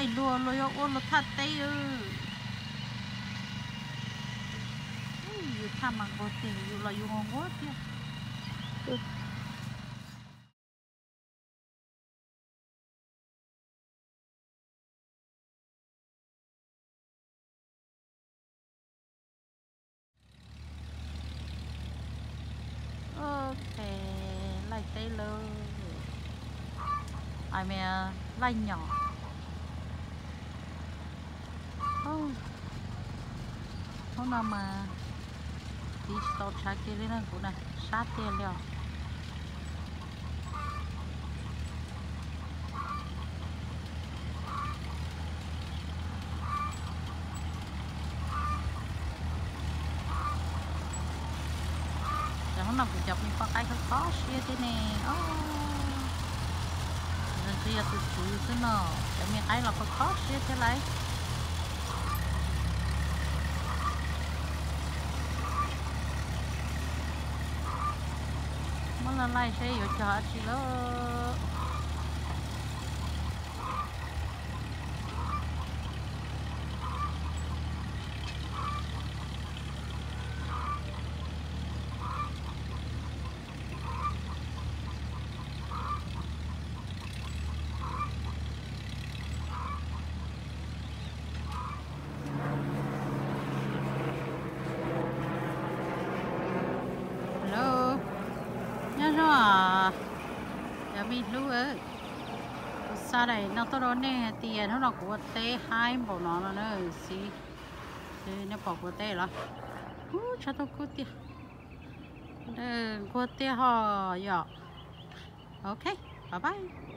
Luag luag yuav ua luag thaj teb. Yus thaj mas nquag tiag, yus los yus nquag nquag tiag. Ok, laij teb lawm. Ai me, laij nyom. Hnub no mas tiv tsis tau tshav kiag li na, kuv na sab tiag li os. Ces hnub no kuv cov me poj qaib kho kho siab thiab ne. Os, ntshe yog tus tswv xwb no, cov me qaib los kho kho siab thiab lauj. Muab laij laij seb yuav cog dab tsi lawm. Hello, nyob zoo, cov me hlub. Kuv xa daim no tuaj rau nej hais tias hnub no kuv ua teb haib npaum no no na. Xib, nej pom kuv ua teb los? Ub, tshav tuaj kub tiag. Nquag tiag ho yom. Ok, bye bye.